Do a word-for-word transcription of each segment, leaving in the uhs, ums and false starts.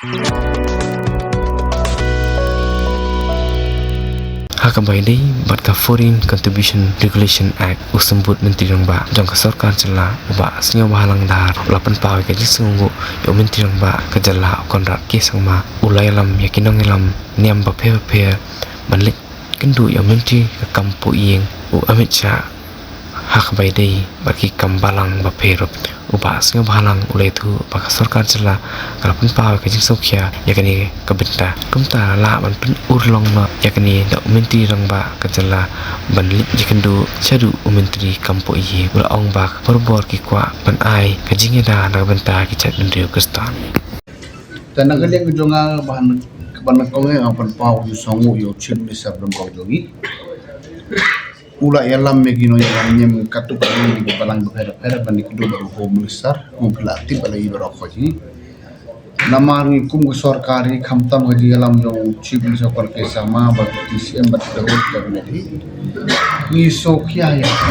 Ha kaba ïadei bad ka Foreign Contribution Regulation Act, u Symbud Myntri Rangbah jong ka sorkar jylla, u Bah Sniawbhalang Dhar, u la pynpaw ïa ka jingsngewnguh ïa u Myntri Rangbah ka jylla, u Conrad K Sangma, u la ïalam ïa ki nongïalam niam bapher bapher ban leit kynduh ïa u Myntri ka kam poh ïing, u Amit Shah, ha kaba ïadei bad ki kam balang bapher. U Bah Sniawbhalang u la ïathuh ba ka sorkar jylla ka la pynpaw ka jingsngewkhia ïa kane ka bynta. Kumta la lah ban pynurlong noh ïa kane da u Myntri Rangbah ka jylla ban leit ïakynduh shaduh u Myntri kam poh ïing. U la ong ba ka borabor ki kwah ban ai ka jingïada na ka bynta ki jaitbynriew Khristan. Te na ka liang ka jong nga, ban, ban kong nga pynpaw ka jingsngewnguh ïa u Chief Minister ba nyngkong jong ngi. U la ïalam ïa ki nongïalam niam katto katne ki balang bapher bapher ban ïakynduh bad u Home Minister, kum phi la tip bad la i baroh khoit hi. Namar ngi kum ka sorkar hi, khamtam ka jingïalam jong u Chief Minister Conrad K Sangma bad u T C M bad ka whole cabinet hi, ngi sngewkhia ïa ki.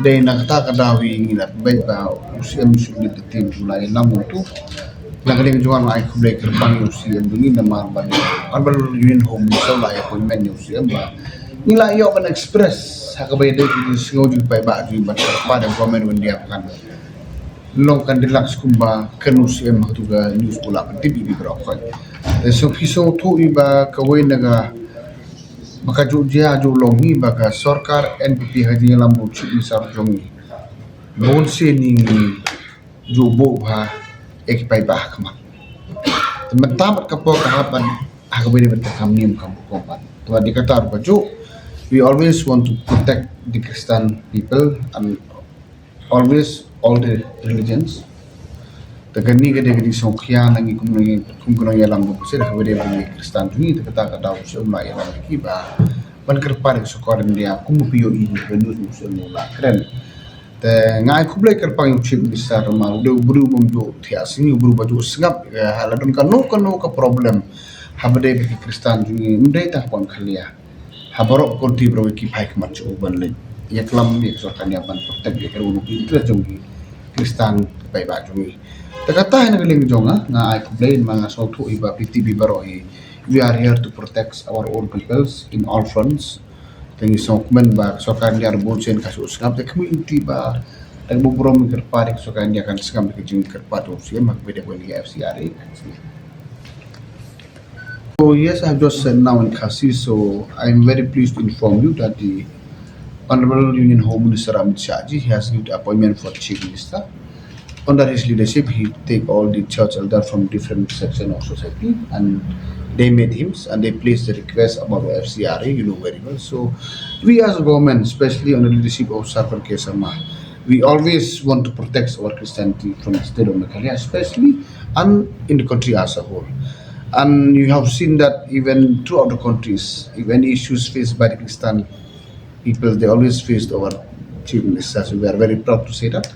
Dei na kata ka daw hi ngi la pynbeit ba u C M should lead the team, u la ïalam u tu. Na ka liang jong nga ai khublei kyrpang ïa u C M jong ngi namar ba Honorable Union Home Minister la ai appointment ïa u C M ba ngi la ïoh ban express ha kaba ïadei ki jingsngew jong ki paidbah jong ngi ban kyrpad ïa u Government of India ba kan long, kan relax kumba kren u C M ha katu ka news ba u la pyntip ïa phi baroh khoit. Te sngewthuh ïa phi ba kawei na ka, ba ka juh jia juh long hi ba ka sorkar N P P ha ka jingïalam u Chief Minister jong ngi, bun sien ngi juh buh bha ïa ki paidbah ha khmat. Te mynta bad ka por ka hap ban ha kaba ïadei bad ka kam niam kam rukom pat. Te bad ïa kata ruh ka juh, we always want to protect the Christian people and always all the religions. Te kane ka dei ka jingsngewkhia na ngi kum ngi, kum ki nongïalam ba pynshai ha kaba ïadei bad ki Khristan jong ngi. Te kata ka daw u C M u la ïalam ïa ki ba ban kyrpad ïa ka sorkar India kum ba phi ïohi ha ka news u C M u la kren. Te nga ai khublei kyrpang ïa u Chief Minister namar u dei u briew bym ju thiah sngi, u briew ba ju sngap, eh, ha la don kano kano ka problem ha ba dei bad ki Khristan jong ngi, ym dei tang ha Meghalaya, ha baroh ka country baroh ki phai khmat sha u ban leit ïaklam ïa ka sorkar India ban protect ïa ka ruh ki interest jong ki Khristan ki paidbah jong ngi. Te kata hi na ka liang jong nga, nga ai khublei, ma nga sngewthuh hi ba phi tip hi baroh hi, we are here to protect our own peoples in all fronts. Te ngi sngewkmen ba ka sorkar India ruh bun sien ka shu sngap, te khmih lynti ba da kaba burom ngi kyrpad ïa ka sorkar India kan sngap ïa ka jingkyrpad jong u C M ha kaba ïadei bad ka F C R A. So yes, I have just said now in Khasi, so I am very pleased to inform you that the Honorable Union Home Minister Amit Shah ji, he has given the appointment for Chief Minister. Under his leadership, he take all the church elder from different section of society, and they met him and they placed the request about the F C R A, you know very well. So we as a government, especially under the leadership of Sir Conrad K Sangma, we always want to protect our Christianity from the state of Meghalaya, especially and in the country as a whole. And you have seen that even throughout the countries, if any issues faced by the Christian people, they always faced our Chief Minister. So we are very proud to say that.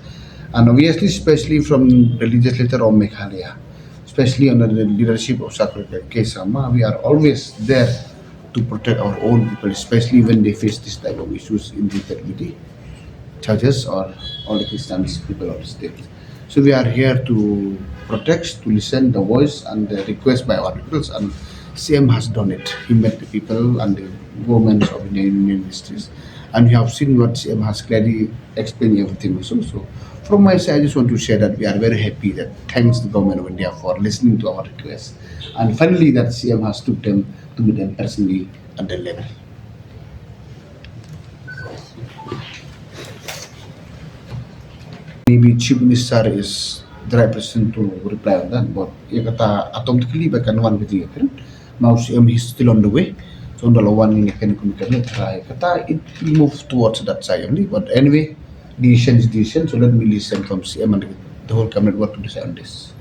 And obviously, especially from the legislature of Meghalaya, especially under the leadership of Sir Conrad K Sangma, we are always there to protect our own people, especially when they face this type of issues in the community, churches or all the Christian people of the state. So we are here to protect, to listen the voice and the request by our peoples, and C M has done it. He met the people and the governments of Indian Union Ministries, and you have seen what C M has clearly explained everything also. So from my side, I just want to share that we are very happy that thanks the government of India for listening to our request, and finally that C M has took them to meet them personally at the level. Maybe Chief Minister is the right person to reply on that, but ïa kata automatically ba kan wan ka jingkren. Now C M is still on the way. So ynda la wan ngin ïa kren kum ïa kata, it move towards that side only. But anyway, decision is decision. So let me listen from C M and the whole cabinet what to decide on this.